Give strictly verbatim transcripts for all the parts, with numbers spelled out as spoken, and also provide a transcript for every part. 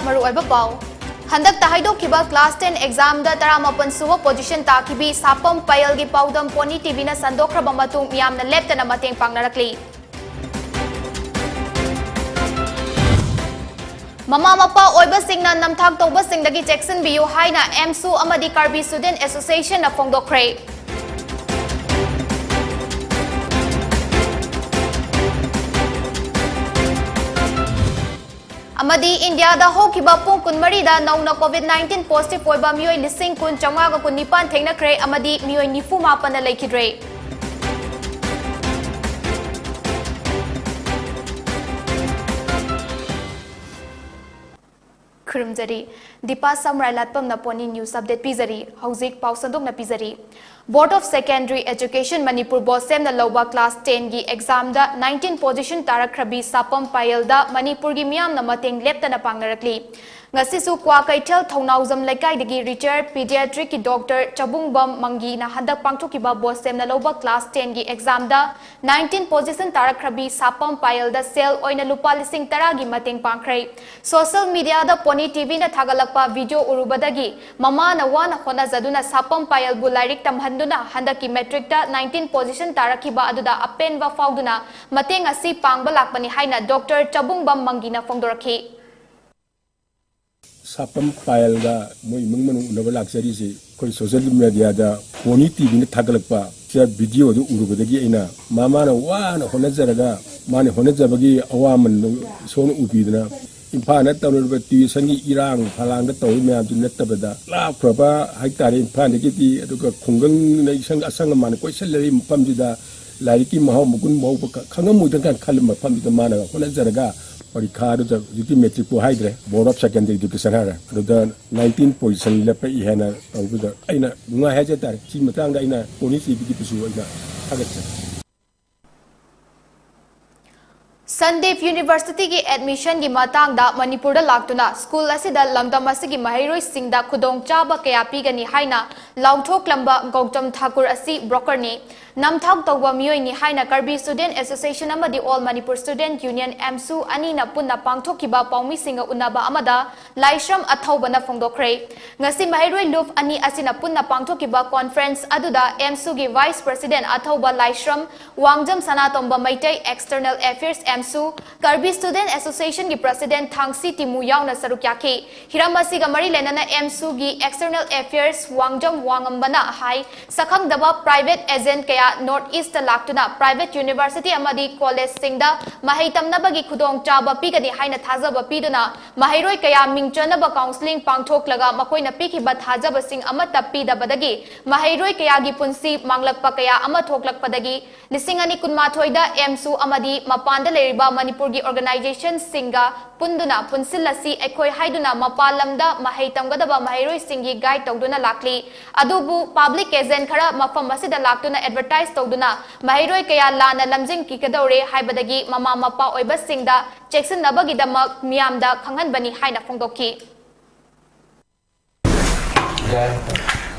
ꯃꯔꯨꯑꯣꯏꯕ ꯄꯥꯎ꯫ ꯍꯟꯗꯛꯇ ꯍꯥꯏꯗꯣꯛꯈꯤꯕ class ten examꯗ ꯇꯔꯥꯃꯥꯄꯟ ꯁꯨꯕ position ꯇꯥꯈꯤꯕꯤ ꯁꯥꯄꯝ ꯄꯥꯌꯜꯒꯤ ꯄꯥꯎꯗꯝ Pony TVꯅ ꯁꯟꯗꯣꯛꯈ꯭ꯔꯕ ꯃꯇꯨꯡ ꯃꯤꯌꯥꯝꯅ ꯂꯦꯞꯇꯅ ꯃꯇꯦꯡ ꯄꯥꯡꯅꯔꯛꯂꯤ꯫ ꯃꯃꯥ ꯃꯄꯥ ꯑꯣꯏꯕꯁꯤꯡꯅ ꯅꯝꯊꯥꯛ ꯇꯧꯕꯁꯤꯡꯗꯒꯤ ꯆꯦꯛꯁꯤꯟꯕꯤꯌꯨ ꯍꯥꯏꯅ AMSU ꯑꯃꯗꯤ Karbi Student Associationꯅ ꯐꯣꯡꯗꯣꯛꯈ꯭ꯔꯦ꯫ ꯑꯃꯗꯤ ꯏꯟꯗꯤꯌꯥꯗ ꯍꯧꯈꯤꯕ ꯄꯨꯡ ꯀꯨꯟꯃꯔꯤꯗ ꯅꯧꯅ COVID nineteen positive ꯑꯣꯏꯕ ꯃꯤꯑꯣꯏ ꯂꯤꯁꯤꯡ ꯀꯨꯟ ꯆꯥꯝꯃꯉꯥꯒ ꯀꯨꯟꯅꯤꯄꯥꯟ ꯊꯦꯡꯅꯈ꯭ꯔꯦ ꯑꯃꯗꯤ ꯃꯤꯑꯣꯏ ꯅꯤꯐꯨ ꯃꯥꯄꯟꯅ ꯂꯩꯈꯤꯗ꯭ꯔꯦ꯫ ꯈꯨꯔꯨꯝꯖꯔꯤ꯫ Deepa ꯁꯝꯔꯥꯏ ꯂꯥꯠꯄꯝꯅ Pony News Update ꯄꯤꯖꯔꯤ꯫ ꯍꯧꯖꯤꯛ ꯄꯥꯎ ꯁꯟꯗꯣꯛꯅ ꯄꯤꯖꯔꯤ꯫ Board of Secondary Education Manipur ꯕꯣꯁꯦꯝꯅ ꯂꯧꯕ class tenꯒꯤ examꯗ nineteen position ꯇꯥꯔꯛꯈ꯭ꯔꯕꯤ ꯁꯥꯄꯝ ꯄꯥꯌꯜꯗ ꯃꯅꯤꯄꯨꯔꯒꯤ ꯃꯤꯌꯥꯝꯅ ꯃꯇꯦꯡ ꯂꯦꯞꯇꯅ ꯄꯥꯡꯅꯔꯛꯂꯤ꯫ ꯉꯁꯤꯁꯨ ꯀ꯭ꯋꯥꯀꯩꯊꯦꯜ ꯊꯧꯅꯥꯎꯖꯝ ꯂꯩꯀꯥꯏꯗꯒꯤ retired pediatricꯀꯤ doctor ꯆꯕꯨꯡꯕꯝ ꯃꯪꯒꯤꯅ ꯍꯟꯗꯛ ꯄꯥꯡꯊꯣꯛꯈꯤꯕ ꯕꯣꯁꯦꯝꯅ ꯂꯧꯕ class tenꯒꯤ examꯗ nineteen position ꯇꯥꯔꯛꯈ꯭ꯔꯕꯤ ꯁꯥꯄꯝ ꯄꯥꯌꯜꯗ ꯁꯦꯜ ꯑꯣꯏꯅ ꯂꯨꯄꯥ ꯂꯤꯁꯤꯡ ꯇꯔꯥꯒꯤ ꯃꯇꯦꯡ ꯄꯥꯡꯈ꯭ꯔꯦ꯫ Social mediaꯗ Pony TVꯅ ꯊꯥꯒꯠꯂꯛꯄ video ꯎꯔꯨꯕꯗꯒꯤ ꯃꯃꯥꯅ ꯋꯥꯅ ꯍꯣꯠꯅꯖꯗꯨꯅ ꯁꯥꯄꯝ ꯄꯥꯌꯜꯕꯨ ꯂꯥꯏꯔꯤꯛ ꯇꯝꯍꯟꯗꯨꯅ ꯍꯟꯗꯛꯀꯤ matricꯇ nineteen position ꯇꯥꯔꯛꯈꯤꯕ ꯑꯗꯨꯗ ꯑꯄꯦꯟꯕ ꯐꯥꯎꯗꯨꯅ ꯃꯇꯦꯡ ꯑꯁꯤ ꯄꯥꯡꯕ ꯂꯥꯛꯄꯅꯤ ꯍꯥꯏꯅ doctor ꯆꯕꯨꯡꯕꯝ ꯃꯪꯒꯤꯅ ꯐꯣꯡꯗꯣꯔꯛꯈꯤ꯫ ꯁꯥꯄꯝ ꯄꯥꯌꯜꯒ ꯃꯣꯏ ꯏꯃꯨꯡ ꯃꯅꯨꯡ ꯎꯅꯕ ꯂꯥꯛꯆꯔꯤꯁꯤ ꯑꯩꯈꯣꯏ social mediaꯗ Pony TVꯅ ꯊꯥꯒꯠꯂꯛꯄ ꯁꯤꯗ videoꯗꯨ ꯎꯔꯨꯕꯗꯒꯤ ꯑꯩꯅ ꯃꯃꯥꯅ ꯋꯥꯅ ꯍꯣꯠꯅꯖꯔꯒ ꯃꯥꯅ ꯍꯣꯠꯅꯖꯕꯒꯤ ꯑꯋꯥꯃꯟꯗꯨ ꯏꯁꯣꯔꯅ ꯎꯕꯤꯗꯅ ꯏꯝꯐꯥꯜꯗ ꯇꯧꯔꯤꯕ tuitionꯒꯤ ꯏꯔꯥꯡ ꯐꯂꯥꯡꯗ ꯇꯧꯔꯤ ꯃꯌꯥꯝꯗꯨ ꯅꯠꯇꯕꯗ ꯂꯥꯞꯈ꯭ꯔꯕ ꯍꯥꯏꯇꯥꯔꯦ ꯏꯝꯐꯥꯜꯗꯒꯤꯗꯤ, ꯑꯗꯨꯒ ꯈꯨꯡꯒꯪꯅ ꯏꯁꯪ ꯑꯁꯪ ꯑꯃꯥꯟ ꯀꯣꯏꯁꯜꯂꯕ ꯃꯐꯝꯁꯤꯗ ꯂꯥꯏꯔꯤꯛꯀꯤ ꯃꯍꯥꯎ ꯃꯒꯨꯟ ꯃꯍꯧꯕ ꯈ-, ꯈꯪꯉꯝꯃꯣꯏꯗ꯭ꯔꯥ ꯀꯥꯏꯅ ꯈꯜꯂꯕ ꯃꯐꯝꯗꯨꯗ ꯃꯥꯅ ꯍꯣꯠꯅꯖꯔꯒ ꯄꯔꯤꯈꯥꯗꯨꯗ ꯍꯧꯖꯤꯛꯇꯤ matricꯄꯨ ꯍꯥꯏꯗ꯭ꯔꯦ, Board of Secondary Education ꯍꯥꯏꯔꯦ, ꯑꯗꯨꯗ nineteen position ꯂꯦꯞꯄꯛꯏ ꯍꯥꯏꯅ ꯇꯧꯕꯗ ꯑꯩꯅ ꯅꯨꯡꯉꯥꯏ ꯍꯥꯏꯖ ꯇꯥꯔꯦ꯫ ꯁꯤ ꯃꯇꯥꯡꯗ ꯑꯩꯅ Pony TVꯒꯤꯗꯨꯁꯨ ꯑꯩꯅ ꯊꯥꯒꯠꯆꯔꯤ꯫ ꯁꯟꯗꯤꯞ ꯌꯨꯅꯤꯚꯔꯁꯤꯇꯤꯒꯤ ꯑꯦꯗꯃꯤꯁꯟꯒꯤ ꯃꯇꯥꯡꯗ ꯃꯅꯤꯄꯨꯔꯗ ꯂꯥꯛꯇꯨꯅ ꯁ꯭ꯀꯨꯜ ꯑꯁꯤꯗ ꯂꯝꯗꯝ ꯑꯁꯤꯒꯤ ꯃꯍꯩꯔꯣꯏꯁꯤꯡꯗ ꯈꯨꯗꯣꯡꯆꯥꯕ ꯀꯌꯥ ꯄꯤꯒꯅꯤ ꯍꯥꯏꯅ ꯂꯥꯎꯊꯣꯛꯂꯝꯕ ꯒꯧꯇꯝ ꯊꯥꯀꯨꯔ ꯑꯁꯤ ꯕ꯭ꯔꯣꯀꯔꯅꯤ, ꯅꯝꯊꯥꯛ ꯇꯧꯕ ꯃꯤꯑꯣꯏꯅꯤ ꯍꯥꯏꯅ ꯀꯔꯕꯤ ꯁ꯭ꯇꯨꯗꯦꯟꯠ ꯑꯦꯁꯣꯁꯤꯌꯦꯁꯟ ꯑꯃꯗꯤ ꯑꯣꯜ ꯃꯅꯤꯄꯨꯔ ꯁ꯭ꯇꯨꯗꯦꯟꯠ ꯌꯨꯅꯤꯌꯟ, ꯑꯦꯝꯁꯨ, ꯑꯅꯤꯅ ꯄꯨꯟꯅ ꯄꯥꯡꯊꯣꯛꯈꯤꯕ ꯄꯥꯎꯃꯤꯁꯤꯡꯒ ꯎꯅꯕ ꯑꯃꯗ ꯂꯥꯏꯁ꯭ꯔꯝ ꯑꯊꯧꯕꯅ ꯐꯣꯡꯗꯣꯛꯈ꯭ꯔꯦ꯫ ꯉꯁꯤ ꯃꯍꯩꯔꯣꯏ ꯂꯨꯞ ꯑꯅꯤ ꯑꯁꯤꯅ ꯄꯨꯟꯅ ꯄꯥꯡꯊꯣꯛꯈꯤꯕ ꯀꯣꯟꯐ꯭ꯔꯦꯟꯁ ꯑꯗꯨꯗ ꯑꯦꯝꯁꯨꯒꯤ ꯚꯥꯏꯁ ꯄ꯭ꯔꯁꯤꯗꯦꯟꯠ ꯑꯊꯧꯕ Laishram Wangjam Sanatomba Meitei, external affairs, AMSU, Karbi student ꯑꯦꯁꯣꯁꯤꯌꯦꯁꯟꯒꯤ ꯄ꯭ꯔꯁꯤꯗꯦꯟꯠ ꯊꯥꯡꯁꯤ ꯇꯤꯃꯨ ꯌꯥꯎꯅ ꯁꯔꯨꯛ ꯌꯥꯈꯤ꯫ ꯍꯤꯔꯝ ꯑꯁꯤꯒ ꯃꯔꯤ ꯂꯩꯅꯅ ꯑꯦꯝꯁꯨꯒꯤ ꯑꯦꯛꯁꯇꯔꯅꯦꯜ ꯑꯦꯐꯤꯌꯔꯁ ꯋꯥꯡꯖꯝ ꯋꯥꯉꯝꯕꯅ ꯍꯥꯏ, ꯁꯛꯈꯪꯗꯕ ꯄ꯭ꯔꯥꯏꯚꯦꯠ ꯑꯦꯖꯦꯟꯠ ꯀꯌꯥ ꯅꯣꯔꯠ ꯏꯁꯇ ꯂꯥꯛꯇꯨꯅ ꯄ꯭ꯔꯥꯏꯚꯦꯠ ꯌꯨꯅꯤꯚꯔꯁꯤꯇꯤ ꯑꯃꯗꯤ ꯀꯣꯂꯦꯖꯁꯤꯡꯗ ꯃꯍꯩ ꯇꯝꯅꯕꯒꯤ ꯈꯨꯗꯣꯡꯆꯥꯕ ꯄꯤꯒꯅꯤ ꯍꯥꯏꯅ ꯊꯥꯖꯕ ꯄꯤꯗꯨꯅ ꯃꯍꯩꯔꯣꯏ ꯀꯌꯥ ꯃꯤꯡ ꯆꯟꯅꯕ ꯀꯥꯎꯟꯁꯤꯂꯤꯡ ꯄꯥꯡꯊꯣꯛꯂꯒ ꯃꯈꯣꯏꯅ ꯄꯤꯈꯤꯕ ꯊꯥꯖꯕꯁꯤꯡ ꯑꯃꯠꯇ ꯄꯤꯗꯕꯗꯒꯤ ꯃꯍꯩꯔꯣꯏ ꯀꯌꯥꯒꯤ ꯄꯨꯟꯁꯤ ꯃꯥꯡꯂꯛꯄ ꯀꯌꯥ ꯑꯃ ꯊꯣꯛꯂꯛꯄꯗꯒꯤ ꯂꯤꯁꯤꯡ ꯑꯅꯤ ꯀꯨꯟꯃꯥꯊꯣꯏꯗ ꯑꯦꯝꯁꯨ ꯑꯃꯗꯤ ꯃꯄꯥꯟꯗ ꯂꯩꯔꯤꯕ ꯃꯅꯤꯄꯨꯔꯒꯤ ꯑꯣꯔꯒꯅꯥꯏꯖꯦꯁꯟꯁꯤꯡꯒ ꯄꯨꯟꯗꯨꯅ ꯄꯨꯟꯁꯤꯜꯂꯁꯤ ꯑꯩꯈꯣꯏ ꯍꯥꯏꯗꯨꯅ ꯃꯄꯥꯟ ꯂꯝꯗ ꯃꯍꯩ ꯇꯝꯒꯗꯕ ꯃꯍꯩꯔꯣꯏꯁꯤꯡꯒꯤ ꯒꯥꯏꯗ ꯇꯧꯗꯨꯅ ꯂꯥꯛꯂꯤ꯫ ꯑꯗꯨꯕꯨ ꯄꯕ꯭ꯂꯤꯛ ꯑꯦꯖꯦꯟꯠ ꯈꯔ ꯃꯐꯝ ꯑꯁꯤꯗ ꯂꯥꯛꯇꯨꯅ ꯑꯦꯗꯚꯔꯇꯥꯏꯖ ꯇꯧꯗꯨꯅ ꯃꯍꯩꯔꯣꯏ ꯀꯌꯥ ꯂꯥꯟꯅ ꯂꯝꯖꯤꯡꯈꯤꯒꯗꯧꯔꯦ ꯍꯥꯏꯕꯗꯒꯤ ꯃꯃꯥ ꯃꯄꯥ ꯑꯣꯏꯕꯁꯤꯡꯗ ꯆꯦꯛꯁꯤꯟꯅꯕꯒꯤꯗꯃꯛ ꯃꯤꯌꯥꯝꯗ ꯈꯪꯍꯟꯕꯅꯤ ꯍꯥꯏꯅ ꯐꯣꯡꯗꯣꯛꯈꯤ꯫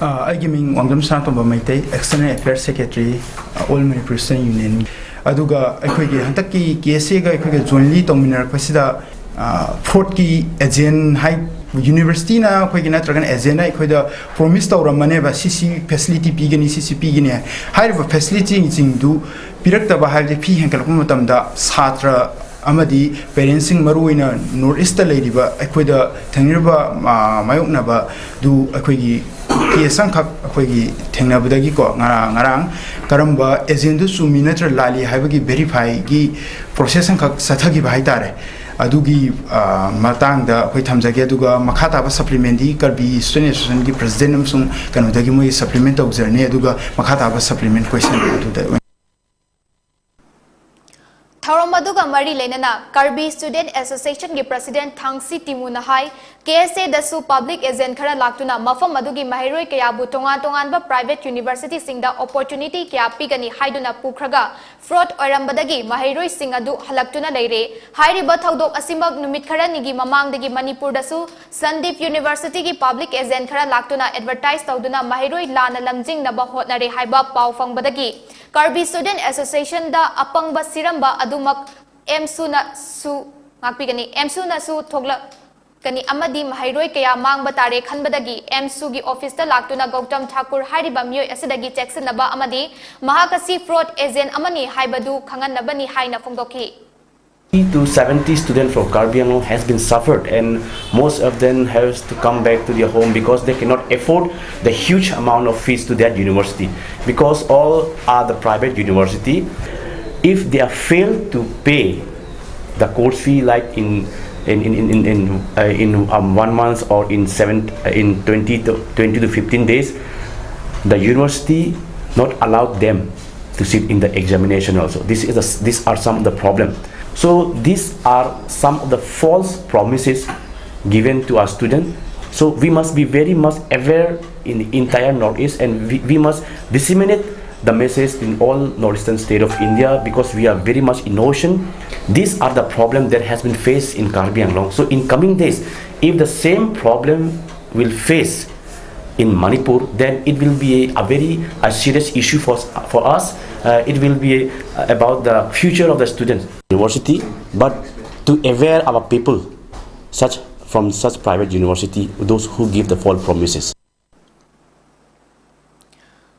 ꯑ, ꯑꯩꯒꯤ ꯃꯤꯡ ꯋꯥꯡꯖꯝ Sanatomba Meitei, External Affairs Secretary, ꯑ, All Manipur Student Union꯫ ꯑꯗꯨꯒ ꯑꯩꯈꯣꯏꯒꯤ ꯍꯟꯗꯛꯀꯤ ꯀꯦ ꯑꯦꯁ ꯑꯦꯒ ꯑꯩꯈꯣꯏꯒ ꯖꯣꯏꯟꯂꯤ ꯇꯧꯃꯤꯟꯅꯔꯛꯄꯁꯤꯗ, ꯑ, ꯐ꯭ꯔꯣꯗꯀꯤ ꯑꯦꯖꯦꯟ ꯍꯥꯏ, ꯌꯨꯅꯤꯚꯔꯁꯤꯇꯤꯅ ꯑꯩꯈꯣꯏꯒꯤ ꯅꯠꯇ꯭ꯔꯒꯅ ꯑꯦꯖꯦꯟꯅ ꯑꯩꯈꯣꯏꯗ ꯄ꯭ꯔꯣꯃꯤꯁ ꯇꯧꯔꯝꯃꯅꯦꯕ, "ꯁꯤ ꯁꯤ ꯐꯦꯁꯤꯂꯤꯇꯤ ꯄꯤꯒꯅꯤ, ꯁꯤ ꯁꯤ ꯄꯤꯒꯅꯤ" ꯍꯥꯏ꯫ ꯍꯥꯏꯔꯤꯕ ꯐꯦꯁꯤꯂꯤꯇꯤꯁꯤꯡꯗꯨ ꯄꯤꯔꯛꯇꯕ ꯍꯥꯏꯕꯗꯤ ꯐꯤ ꯍꯦꯟꯒꯠꯂꯛꯄ ꯃꯇꯝꯗ ꯁꯥꯇ꯭ꯔ ꯑꯃꯗꯤ ꯄꯦꯔꯦꯟꯁꯁꯤꯡ, ꯃꯔꯨꯑꯣꯏꯅ ꯅꯣꯔꯠ ꯏꯁꯇ ꯂꯩꯔꯤꯕ ꯑꯩꯈꯣꯏꯗ ꯊꯦꯡꯅꯔꯤꯕ, ꯑ, ꯃꯥꯌꯣꯛꯅꯕꯗꯨ ꯑꯩꯈꯣꯏꯒꯤ ꯀꯦꯁ ꯑꯃꯈꯛ ꯑꯩꯈꯣꯏꯒꯤ ꯊꯦꯡꯅꯕꯗꯒꯤꯀꯣ, ꯉꯔꯥꯡ, ꯉꯔꯥꯡ ꯀꯔꯝꯕ ꯑꯦꯖꯦꯟꯗꯨ ꯆꯨꯝꯃꯤ ꯅꯠꯇ꯭ꯔ ꯂꯥꯜꯂꯤ ꯍꯥꯏꯕꯒꯤ ꯚꯦꯔꯤꯐꯥꯏꯒꯤ ꯄ꯭ꯔꯣꯁꯦꯁ ꯑꯃꯈꯛ ꯆꯠꯊꯈꯤꯕ ꯍꯥꯏꯇꯥꯔꯦ꯫ ꯑꯗꯨꯒꯤ, ꯑ, ꯃꯇꯥꯡꯗ ꯑꯩꯈꯣꯏ ꯊꯝꯖꯒꯦ꯫ ꯑꯗꯨꯒ ꯃꯈꯥ ꯇꯥꯕ ꯁꯄ꯭ꯂꯤꯃꯦꯟꯗꯤ ꯀꯔꯕꯤ ꯁ꯭ꯇꯨꯗꯦꯟꯠ ꯑꯦꯁꯣꯁꯤꯌꯦꯁꯟꯒꯤ ꯄ꯭ꯔꯁꯤꯗꯦꯟꯠ ꯑꯃꯁꯨꯡ ꯀꯩꯅꯣꯗꯒꯤ ꯃꯣꯏꯒꯤ ꯁꯄ꯭ꯂꯤꯃꯦꯟ ꯇꯧꯖꯔꯅꯤ꯫ ꯑꯗꯨꯒ ꯃꯈꯥ ꯇꯥꯕ ꯁꯄ꯭ꯂꯤꯃꯦꯟ ꯀꯣꯏꯁꯟ ꯑꯗꯨꯗ ꯑꯣꯏꯅ ꯊꯧꯔꯝ ꯑꯗꯨꯒ ꯃꯔꯤ ꯂꯩꯅꯅ ꯀꯔꯕꯤ ꯁ꯭ꯇꯨꯗꯦꯟꯠ ꯑꯦꯁꯣꯁꯤꯌꯦꯁꯟꯒꯤ ꯄ꯭ꯔꯁꯤꯗꯦꯟꯠ ꯊꯥꯡꯁꯤ ꯇꯤꯃꯨꯅ ꯍꯥꯏ, ꯀꯦ ꯑꯦꯁ ꯑꯦꯗꯁꯨ ꯄꯕ꯭ꯂꯤꯛ ꯑꯦꯖꯦꯟ ꯈꯔ ꯂꯥꯛꯇꯨꯅ ꯃꯐꯝ ꯑꯗꯨꯒꯤ ꯃꯍꯩꯔꯣꯏ ꯀꯌꯥꯕꯨ ꯇꯣꯉꯥꯟ ꯇꯣꯉꯥꯟꯕ ꯄ꯭ꯔꯥꯏꯚꯦꯠ ꯌꯨꯅꯤꯚꯔꯁꯤꯇꯤꯁꯤꯡꯗ ꯑꯣꯄꯣꯔꯆꯨꯅꯤꯇꯤ ꯀꯌꯥ ꯄꯤꯒꯅꯤ ꯍꯥꯏꯗꯨꯅ ꯄꯨꯈ꯭ꯔꯒ ꯐ꯭ꯔꯣꯗ ꯑꯣꯏꯔꯝꯕꯗꯒꯤ ꯃꯍꯩꯔꯣꯏꯁꯤꯡ ꯑꯗꯨ ꯍꯜꯂꯛꯇꯨꯅ ꯂꯩꯔꯦ꯫ ꯍꯥꯏꯔꯤꯕ ꯊꯧꯗꯣꯛ ꯑꯁꯤꯃꯛ ꯅꯨꯃꯤꯠ ꯈꯔꯅꯤꯒꯤ ꯃꯃꯥꯡꯗꯒꯤ ꯃꯅꯤꯄꯨꯔꯗꯁꯨ ꯁꯟꯗꯤꯞ ꯌꯨꯅꯤꯚꯔꯁꯤꯇꯤꯒꯤ ꯄꯕ꯭ꯂꯤꯛ ꯑꯦꯖꯦꯟ ꯈꯔ ꯂꯥꯛꯇꯨꯅ ꯑꯦꯗꯚꯔꯇꯥꯏꯖ ꯇꯧꯗꯨꯅ ꯃꯍꯩꯔꯣꯏ ꯂꯥꯟꯅ ꯂꯝꯖꯤꯡꯅꯕ ꯍꯣꯠꯅꯔꯦ ꯍꯥꯏꯕ ꯄꯥꯎ ꯐꯪꯕꯗꯒꯤ ꯀꯥꯔꯕꯤ ꯁ꯭ꯇꯨꯗꯦꯟꯠ ꯑꯦꯁꯣꯁꯤꯌꯦꯁꯟꯗ ꯑꯄꯪꯕ ꯁꯤꯔꯝꯕ ꯑꯗꯨꯃꯛ ꯑꯦꯝꯁꯨꯅꯁꯨ ꯉꯥꯛꯄꯤꯒꯅꯤ, ꯑꯦꯝꯁꯨꯅꯁꯨ ꯊꯣꯛꯂꯛ ꯀꯅꯤ ꯑꯃꯗꯤ ꯃꯍꯩꯔꯣꯏ ꯀꯌꯥ ꯃꯥꯡꯕ ꯇꯥꯔꯦ ꯈꯟꯕꯗꯒꯤ ꯑꯦꯝꯁꯨꯒꯤ ꯑꯣꯐꯤꯁꯇ ꯂꯥꯛꯇꯨꯅ ꯒꯧꯇꯝ ꯊꯥꯀꯨꯔ ꯍꯥꯏꯔꯤꯕ ꯃꯤꯑꯣꯏ ꯑꯁꯤꯗꯒꯤ ꯆꯦꯛꯁꯤꯟꯅꯕ ꯑꯃꯗꯤ ꯃꯍꯥꯛ ꯑꯁꯤ ꯐ꯭ꯔꯣꯗ ꯑꯦꯖꯦꯟ ꯑꯃꯅꯤ ꯍꯥꯏꯕꯗꯨ ꯈꯪꯍꯟꯅꯕꯅꯤ ꯍꯥꯏꯅ ꯐꯣꯡꯗꯣꯛꯈꯤ꯫ To seventy students from Karbi Anglong has been suffered, and most of them has to come back to their home because they cannot afford the huge amount of fees to that university, because all are the private university. If they are failed to pay the course fee, like in in in in in, in, uh, in um, one month or in seven uh, in twenty to twenty to fifteen days, the university not allowed them to sit in the examination also. This is a, these are some of the problem. So these are some of the false promises given to our students. So we must be very much aware in the entire Northeast, and we, we must disseminate the message in all northeastern state of India, because we are very much in ocean. These are the problem that has been faced in Karbi Anglong. So in coming days, if the same problem will face in Manipur, then it will be a very a serious issue for for us. Uh, it will be about the future of the students. University, but to aware our people, such from such private university, those who give the false promises.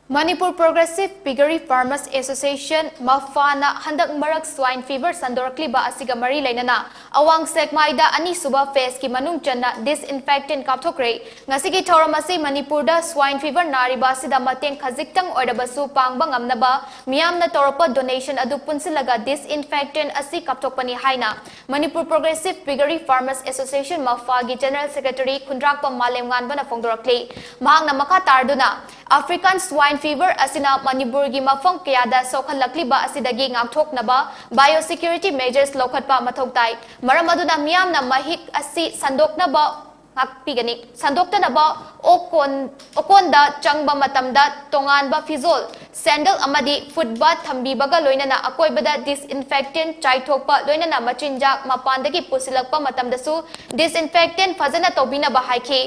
Manipur Progressive Piggery Farmers Association, ꯃꯐꯥꯅ ꯍꯟꯗꯛ ꯃꯔꯛ swine fever ꯁꯟꯗꯣꯔꯛꯂꯤꯕ ꯑꯁꯤꯒ ꯃꯔꯤ ꯂꯩꯅꯅ ꯑꯋꯥꯡ ꯁꯦꯛꯃꯥꯏꯗ ꯑꯅꯤꯁꯨꯕ ꯐꯦꯖꯀꯤ ꯃꯅꯨꯡ ꯆꯟꯅ disinfectant ꯀꯥꯞꯊꯣꯛꯈ꯭ꯔꯦ꯫ ꯉꯁꯤꯒꯤ ꯊꯧꯔꯝ ꯑꯁꯤ ꯃꯅꯤꯄꯨꯔꯗ ꯁ꯭ꯋꯥꯏꯟ ꯐꯤꯚꯔ ꯅꯥꯔꯤꯕ ꯑꯁꯤꯗ ꯃꯇꯦꯡ ꯈꯖꯤꯛꯇꯪ ꯑꯣꯏꯔꯕꯁꯨ ꯄꯥꯡꯕ ꯉꯝꯅꯕ ꯃꯤꯌꯥꯝꯅ ꯇꯧꯔꯛꯄ ꯗꯣꯅꯦꯁꯟ ꯑꯗꯨ ꯄꯨꯟꯁꯤꯜꯂꯒ ꯗꯤꯁꯏꯟꯐꯦꯛꯇꯦꯟ ꯑꯁꯤ ꯀꯥꯞꯊꯣꯛꯄꯅꯤ ꯍꯥꯏꯅ Manipur progressive piggery farmers association, ꯃꯐꯥꯒꯤ ꯖꯦꯅꯔꯦꯜ ꯁꯦꯀ꯭ꯔꯦꯇꯔꯤ ꯈꯨꯟꯗ꯭ꯔꯥꯛꯄꯝ ꯃꯥꯂꯦꯝꯉꯥꯟꯕꯅ ꯐꯣꯡꯗꯣꯔꯛꯂꯤ꯫ ꯃꯍꯥꯛꯅ ꯃꯈꯥ ꯇꯥꯔꯗꯨꯅ ꯑꯐ꯭ꯔꯤꯀꯥꯟ ꯁ꯭ꯋꯥꯏꯟ ꯐꯤꯚꯔ ꯑꯁꯤꯅ ꯃꯅꯤꯄꯨꯔꯒꯤ ꯃꯐꯝ ꯀꯌꯥꯗ ꯁꯣꯛꯍꯜꯂꯛꯂꯤꯕ ꯑꯁꯤꯗꯒꯤ ꯉꯥꯛꯊꯣꯛꯅꯕ ꯕꯥꯏꯑꯣ ꯁꯦꯀ꯭ꯌꯨꯔꯤꯇꯤ ꯃꯦꯖꯔꯁ ꯂꯧꯈꯠꯄ ꯃꯊꯧ ꯇꯥꯏ꯫ ꯃꯔꯝ ꯑꯗꯨꯅ ꯃꯤꯌꯥꯝꯅ ꯃꯍꯤꯛ ꯑꯁꯤ ꯁꯟꯗꯣꯛꯅꯕ ꯉꯥꯛꯄꯤꯒꯅꯤ꯫ ꯁꯟꯗꯣꯛꯇꯅꯕ ꯑꯣꯀꯣꯟ ꯑꯣꯀꯣꯟꯗ ꯆꯪꯕ ꯃꯇꯝꯗ ꯇꯣꯉꯥꯟꯕ ꯐꯤꯖꯣꯜ, ꯁꯦꯟꯗꯜ ꯑꯃꯗꯤ ꯐꯨꯠ ꯕꯥꯊ ꯊꯝꯕꯤꯕꯒ ꯂꯣꯏꯅꯅ ꯑꯀꯣꯏꯕꯗ disinfectant ꯆꯥꯏꯊꯣꯛꯄ, ꯂꯣꯏꯅꯅ ꯃꯆꯤꯟꯖꯥꯛ ꯃꯄꯥꯟꯗꯒꯤ ꯄꯨꯁꯤꯜꯂꯛꯄ ꯃꯇꯝꯗꯁꯨ disinfectant ꯐꯖꯅ ꯇꯧꯕꯤꯅꯕ ꯍꯥꯏꯈꯤ꯫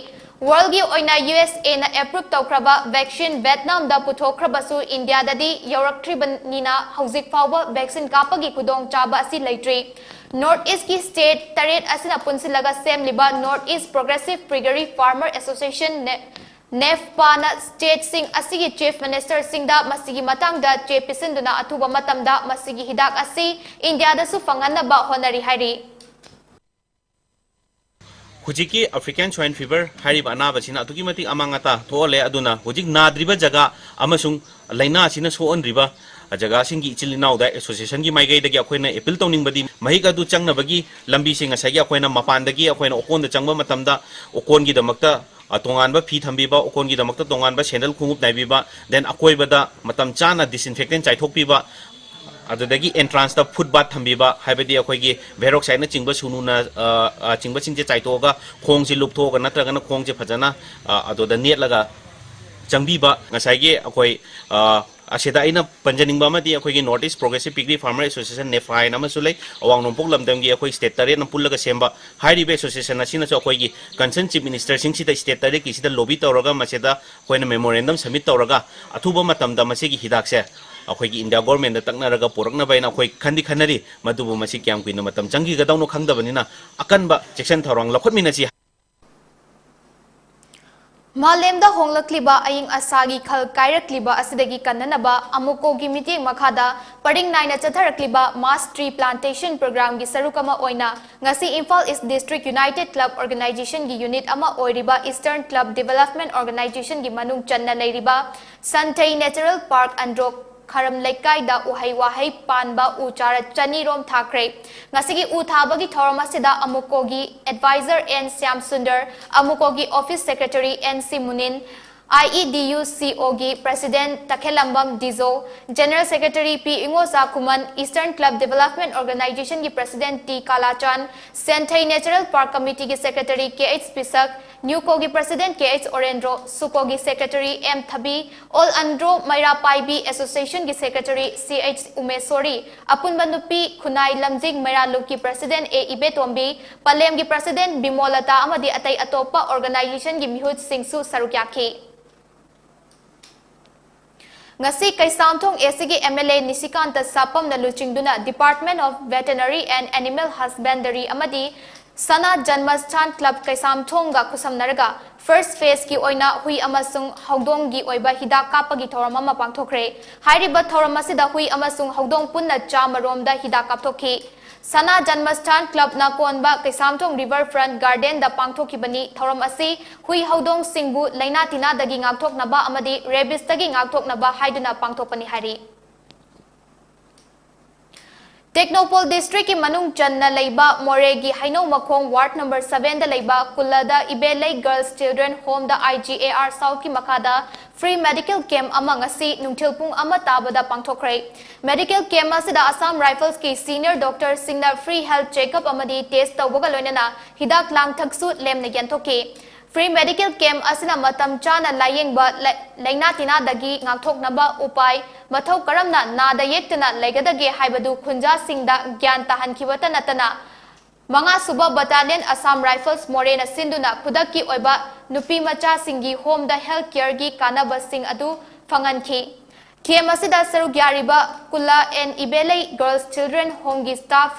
ꯋꯥꯔꯜꯒꯤ ꯑꯣꯏꯅ ꯌꯨ ꯑꯦꯁ ꯑꯦꯅ ꯑꯦꯄ꯭ꯔꯨꯞ ꯇꯧꯈ꯭ꯔꯕ ꯚꯦꯛꯁꯤꯟ ꯚꯦꯠꯅꯥꯝꯗ ꯄꯨꯊꯣꯛꯈ꯭ꯔꯕꯁꯨ ꯏꯟꯗꯤꯌꯥꯗꯗꯤ ꯌꯧꯔꯛꯇ꯭ꯔꯤꯕꯅꯤꯅ ꯍꯧꯖꯤꯛ ꯐꯥꯎꯕ ꯚꯦꯛꯁꯤꯟ ꯀꯥꯞꯄꯒꯤ ꯈꯨꯗꯣꯡꯆꯥꯕ ꯑꯁꯤ ꯂꯩꯇ꯭ꯔꯤ꯫ ꯅꯣꯔꯠ ꯏꯁꯀꯤ ꯁ꯭ꯇꯦꯠ ꯇꯔꯦꯠ ꯑꯁꯤꯅ ꯄꯨꯟꯁꯤꯜꯂꯒ ꯁꯦꯝꯂꯤꯕ North East Progressive Piggery Farmer Association, ꯅꯦ-, ꯅꯦꯐꯄꯥꯅ ꯁ꯭ꯇꯦꯠꯁꯤꯡ ꯑꯁꯤꯒꯤ ꯆꯤꯐ ꯃꯤꯅꯤꯁꯇꯔꯁꯤꯡꯗ ꯃꯁꯤꯒꯤ ꯃꯇꯥꯡꯗ ꯆꯦ ꯄꯤꯁꯤꯟꯗꯨꯅ ꯑꯊꯨꯕ ꯃꯇꯝꯗ ꯃꯁꯤꯒꯤ ꯍꯤꯗꯥꯛ ꯑꯁꯤ ꯏꯟꯗꯤꯌꯥꯗꯁꯨ ꯐꯪꯍꯟꯅꯕ ꯍꯣꯠꯅꯔꯤ ꯍꯥꯏꯔꯤ꯫ ꯍꯧꯖꯤꯛꯀꯤ African Swine Fever ꯍꯥꯏꯔꯤꯕ ꯑꯅꯥꯕꯁꯤꯅ ꯑꯗꯨꯛꯀꯤ ꯃꯇꯤꯛ ꯑꯃꯥꯡ ꯑꯇꯥ ꯊꯣꯛꯍꯜꯂꯦ꯫ ꯑꯗꯨꯅ ꯍꯧꯖꯤꯛ ꯅꯥꯗ꯭ꯔꯤꯕ ꯖꯒꯥ ꯑꯃꯁꯨꯡ ꯂꯥꯏꯅꯥ ꯑꯁꯤꯅ ꯁꯣꯛꯍꯟꯗ꯭ꯔꯤꯕ ꯖꯒꯥꯁꯤꯡꯒꯤ ꯏꯆꯤꯜ ꯏꯅꯥꯎꯗ ꯑꯦꯁꯣꯁꯤꯌꯦꯁꯟꯒꯤ ꯃꯥꯏꯀꯩꯗꯒꯤ ꯑꯩꯈꯣꯏꯅ ꯑꯦꯄꯤꯜ ꯇꯧꯅꯤꯡꯕꯗꯤ, ꯃꯍꯤꯛ ꯑꯗꯨ ꯆꯪꯅꯕꯒꯤ ꯂꯝꯕꯤꯁꯦ ꯉꯁꯥꯏꯒꯤ ꯑꯩꯈꯣꯏꯅ ꯃꯄꯥꯟꯗꯒꯤ ꯑꯩꯈꯣꯏꯅ ꯑꯣꯀꯣꯟꯗ ꯆꯪꯕ ꯃꯇꯝꯗ ꯑꯣꯀꯣꯟꯒꯤꯗꯃꯛꯇ, ꯑ, ꯇꯣꯉꯥꯟꯕ ꯐꯤ ꯊꯝꯕꯤꯕ, ꯑꯣꯀꯣꯟꯒꯤꯗꯃꯛꯇ ꯇꯣꯉꯥꯟꯕ ꯁꯦꯟꯗꯜ ꯈꯣꯡꯎꯞ ꯅꯥꯏꯕꯤꯕ, then ꯑꯀꯣꯏꯕꯗ ꯃꯇꯝ ꯆꯥꯅ disinfectant ꯆꯥꯏꯊꯣꯛꯄꯤꯕ, ꯑꯗꯨꯗꯒꯤ ꯑꯦꯟꯇ꯭ꯔꯥꯟꯁꯇ ꯐꯨꯠ ꯕꯥꯠ ꯊꯝꯕꯤꯕ, ꯍꯥꯏꯕꯗꯤ ꯑꯩꯈꯣꯏꯒꯤ ꯚꯦꯔꯣꯛꯁꯥꯏꯠꯅꯆꯤꯡꯕ ꯁꯨꯅꯨꯅ, ꯑ, ꯑ, ꯆꯤꯡꯕꯁꯤꯡꯁꯦ ꯆꯥꯏꯊꯣꯛꯑꯒ ꯈꯣꯡꯁꯦ ꯂꯨꯞꯊꯣꯛꯑꯒ ꯅꯠꯇ꯭ꯔꯒꯅ ꯈꯣꯡꯁꯦ ꯐꯖꯅ, ꯑ, ꯑꯗꯨꯗ ꯅꯦꯠꯂꯒ ꯆꯪꯕꯤꯕ꯫ ꯉꯁꯥꯏꯒꯤ ꯑꯩꯈꯣꯏ, ꯑ, ꯑꯁꯤꯗ ꯑꯩꯅ ꯄꯟꯖꯅꯤꯡꯕ ꯑꯃꯗꯤ ꯑꯩꯈꯣꯏꯒꯤ North East Progressive Piggery Farmer Association, ꯅꯦꯐꯥ ꯍꯥꯏꯅ ꯑꯃꯁꯨ ꯂꯩ, ꯑꯋꯥꯡ ꯅꯣꯡꯄꯣꯛ ꯂꯝꯗꯝꯒꯤ ꯑꯩꯈꯣꯏ ꯁ꯭ꯇꯦꯠ ꯇꯔꯦꯠꯅ ꯄꯨꯜꯂꯒ ꯁꯦꯝꯕ꯫ ꯍꯥꯏꯔꯤꯕ ꯑꯦꯁꯣꯁꯤꯌꯦꯁꯟ ꯑꯁꯤꯅꯁꯨ ꯑꯩꯈꯣꯏꯒꯤ ꯀꯟꯁꯔꯟ ꯆꯤꯐ ꯃꯤꯅꯤꯁꯇꯔꯁꯤꯡꯁꯤꯗ ꯁ꯭ꯇꯦꯠ ꯇꯔꯦꯠꯀꯤꯁꯤꯗ ꯂꯣꯕꯤ ꯇꯧꯔꯒ ꯃꯁꯤꯗ ꯑꯩꯈꯣꯏꯅ ꯃꯦꯃꯣꯔꯦꯟꯗꯝ ꯁꯕꯃꯤꯠ ꯇꯧꯔꯒ ꯑꯊꯨꯕ ꯃꯇꯝꯗ ꯃꯁꯤꯒꯤ ꯍꯤꯗꯥꯛꯁꯦ ꯑꯩꯈꯣꯏꯒꯤ ꯏꯟꯗꯤꯌꯥ ꯒꯣꯔꯃꯦꯟꯗ ꯇꯛꯅꯔꯒ ꯄꯨꯔꯛꯅꯕ ꯍꯥꯏꯅ ꯑꯩꯈꯣꯏ ꯈꯟꯗꯤ ꯈꯟꯅꯔꯤ꯫ ꯃꯗꯨꯕꯨ ꯃꯁꯤ ꯀꯌꯥꯝ ꯀꯨꯏꯅ ꯃꯇꯝ ꯆꯪꯈꯤꯒꯗꯧꯅꯣ ꯈꯪꯗꯕꯅꯤꯅ ꯑꯀꯟꯕ ꯆꯦꯛꯁꯤꯟ ꯊꯧꯔꯥꯡ ꯂꯧꯈꯠꯃꯤꯟꯅꯁꯤ꯫ ꯃꯥꯂꯦꯝꯗ ꯍꯣꯡꯂꯛꯂꯤꯕ ꯑꯏꯪ ꯑꯁꯥꯒꯤ ꯈꯜ ꯀꯥꯏꯔꯛꯂꯤꯕ ꯑꯁꯤꯗꯒꯤ ꯀꯟꯅꯅꯕ ꯑꯃꯨꯀꯣꯒꯤ ꯃꯤꯠꯌꯦꯡ ꯃꯈꯥꯗ ꯄꯔꯤꯡ ꯅꯥꯏꯅ ꯆꯠꯊꯔꯛꯂꯤꯕ mass tree plantation programꯒꯤ ꯁꯔꯨꯛ ꯑꯃ ꯑꯣꯏꯅ ꯉꯁꯤ Imphal East District United Club Organizationꯒꯤ unit ꯑꯃ ꯑꯣꯏꯔꯤꯕ Eastern Club Development Organizationꯒꯤ ꯃꯅꯨꯡ ꯆꯟꯅ ꯂꯩꯔꯤꯕ ꯁꯟꯊꯩ Natural Park ꯑꯟꯗ꯭ꯔꯣ ꯈꯔꯝ ꯂꯩꯀꯥꯏꯗ ꯎꯍꯩ ꯋꯥꯍꯩ ꯄꯥꯟꯕ ꯎ ꯆꯥꯔ ꯆꯅꯤ ꯔꯣꯝ ꯊꯥꯈ꯭ꯔꯦ꯫ ꯉꯁꯤꯒꯤ ꯎ ꯊꯥꯕꯒꯤ ꯊꯧꯔꯝ ꯑꯁꯤꯗ ꯑꯃꯨꯀꯣꯒꯤ advisor ꯑꯦꯟ ꯁ꯭ꯌꯥꯝ ꯁꯨꯟꯗꯔ, ꯑꯃꯨꯀꯣꯒꯤ office secretary N C Munin, IEDUCO ꯒꯤ President Takhellambam Dijo, General Secretary P Ingocha Khuman, Eastern Club Development Organization ꯒꯤ President T Kalachan, Senthei Natural Park Committee ꯒꯤ Secretary K H Pishak, NUCO ꯒꯤ President ꯀꯦ ꯑꯩꯆ ꯑꯣꯔꯦꯟꯗ꯭ꯔꯣ, ꯁꯨꯀꯣꯒꯤ Secretary M Thabi, All Andro Meira Paibi Association ꯒꯤ Secretary C H Umesori, ꯑꯄꯨꯟꯕ ꯅꯨꯄꯤ ꯈꯨꯟꯅꯥꯏ ꯂꯝꯖꯤꯡ ꯃꯩꯔꯥ ꯂꯨꯞꯀꯤ President ꯑꯦ ꯏꯕꯦꯇꯣꯝꯕꯤ, ꯄꯂꯦꯝꯒꯤ President ꯕꯤꯃꯣꯂꯇꯥ ꯑꯃꯗꯤ ꯑꯇꯩ ꯑꯇꯣꯞꯄ organization ꯒꯤ ꯃꯤꯍꯨꯠꯁꯤꯡꯁꯨ ꯁꯔꯨꯛ ꯌꯥꯈꯤ꯫ ꯉꯁꯤ ꯀꯩꯁꯥꯝꯊꯣꯡ AC ꯒꯤ MLA ꯅꯤꯁꯤꯀꯥꯟꯇ ꯁꯥꯄꯝꯅ ꯂꯨꯆꯤꯡꯗꯨꯅ Department of Veterinary and Animal Husbandry ꯑꯃꯗꯤ ꯁꯅꯥ ꯖꯟꯃꯁꯊꯥꯟ Club ꯀꯩꯁꯥꯝꯊꯣꯡꯒ ꯈꯨꯠꯁꯝꯅꯔꯒ first phase ꯀꯤ ꯑꯣꯏꯅ ꯍꯨꯏ ꯑꯃꯁꯨꯡ ꯍꯧꯗꯣꯡꯒꯤ ꯑꯣꯏꯕ ꯍꯤꯗꯥꯛ ꯀꯥꯞꯄꯒꯤ ꯊꯧꯔꯝ ꯑꯃ ꯄꯥꯡꯊꯣꯛꯈ꯭ꯔꯦ꯫ ꯍꯥꯏꯔꯤꯕ ꯊꯧꯔꯝ ꯑꯁꯤꯗ ꯍꯨꯏ ꯑꯃꯁꯨꯡ ꯍꯧꯗꯣꯡ ꯄꯨꯟꯅ ꯆꯥꯝꯃ ꯔꯣꯝꯗ ꯍꯤꯗꯥꯛ ꯀꯥꯞꯊꯣꯛꯈꯤ꯫ ꯁꯅꯥ ꯖꯟꯃꯁꯊꯥꯟ Club ꯅ ꯀꯣꯟꯕ ꯀꯩꯁꯥꯝꯊꯣꯡ River Front Garden ꯗ ꯄꯥꯡꯊꯣꯛꯈꯤꯕꯅꯤ꯫ ꯊꯧꯔꯝ ꯑꯁꯤ ꯍꯨꯏ ꯍꯧꯗꯣꯡꯁꯤꯡꯕꯨ ꯂꯥꯏꯅꯥ ꯇꯤꯟꯅꯥꯗꯒꯤ ꯉꯥꯛꯊꯣꯛꯅꯕ ꯑꯃꯗꯤ rabies ꯇꯒꯤ ꯉꯥꯛꯊꯣꯛꯅꯕ ꯍꯥꯏꯗꯨꯅ ꯄꯥꯡꯊꯣꯛꯄꯅꯤ ꯍꯥꯏꯔꯤ꯫ ꯇꯦꯡꯅꯧꯄꯜ district ꯀꯤ ꯃꯅꯨꯡ ꯆꯟꯅ ꯂꯩꯕ ꯃꯣꯔꯦꯒꯤ ꯍꯩꯅꯧ ꯃꯈꯣꯡ ward number seven ꯗ ꯂꯩꯕ ꯀꯨꯜꯂꯗ ꯏꯕꯦꯂꯩ Girls Children Home ꯗ IGAR South ꯀꯤ ꯃꯈꯥꯗ free medical camp ꯑꯃ ꯉꯁꯤ ꯅꯨꯡꯊꯤꯜ ꯄꯨꯡ ꯑꯃ ꯇꯥꯕꯗ ꯄꯥꯡꯊꯣꯛꯈ꯭ꯔꯦ꯫ Medical camp ꯑꯁꯤꯗ Assam Rifles ꯀꯤ senior doctor ꯁꯤꯡꯅ free health checkup ꯑꯃꯗꯤ test ꯇꯧꯕꯒ ꯂꯣꯏꯅꯅ ꯍꯤꯗꯥꯛ ꯂꯥꯡꯊꯛꯁꯨ ꯂꯦꯝꯅ ꯌꯦꯟꯊꯣꯛꯈꯤ꯫ Free medical camp ꯑꯁꯤꯅ ꯃꯇꯝ ꯆꯥꯅ ꯂꯥꯌꯦꯡꯕ, ꯂ-, ꯂꯥꯏꯅꯥ ꯇꯤꯟꯅꯥꯗꯒꯤ ꯉꯥꯛꯊꯣꯛꯅꯕ ꯎꯄꯥꯏ, ꯃꯊꯧ ꯀꯔꯝꯅ ꯅꯥꯗ ꯌꯦꯛꯇꯅ ꯂꯩꯒꯗꯒꯦ ꯍꯥꯏꯕꯗꯨ ꯈꯨꯟꯖꯥꯁꯤꯡꯗ ꯒ꯭ꯌꯥꯟ ꯇꯥꯍꯟꯈꯤꯕꯇ ꯅꯠꯇꯅ, ꯃꯉꯥ ꯁꯨꯕ Battalion Assam Rifles ꯃꯣꯔꯦꯅ ꯁꯤꯟꯗꯨꯅ ꯈꯨꯗꯛꯀꯤ ꯑꯣꯏꯕ ꯅꯨꯄꯤ ꯃꯆꯥꯁꯤꯡꯒꯤ home ꯗ health care ꯒꯤ ꯀꯥꯟꯅꯕꯁꯤꯡ ꯑꯗꯨ ꯐꯪꯍꯟꯈꯤ꯫ Camp ꯑꯁꯤꯗ ꯁꯔꯨꯛ ꯌꯥꯔꯤꯕ ꯀꯨꯜꯂꯥ and ꯏꯕꯦꯂꯩ Girls Children Home ꯒꯤ staff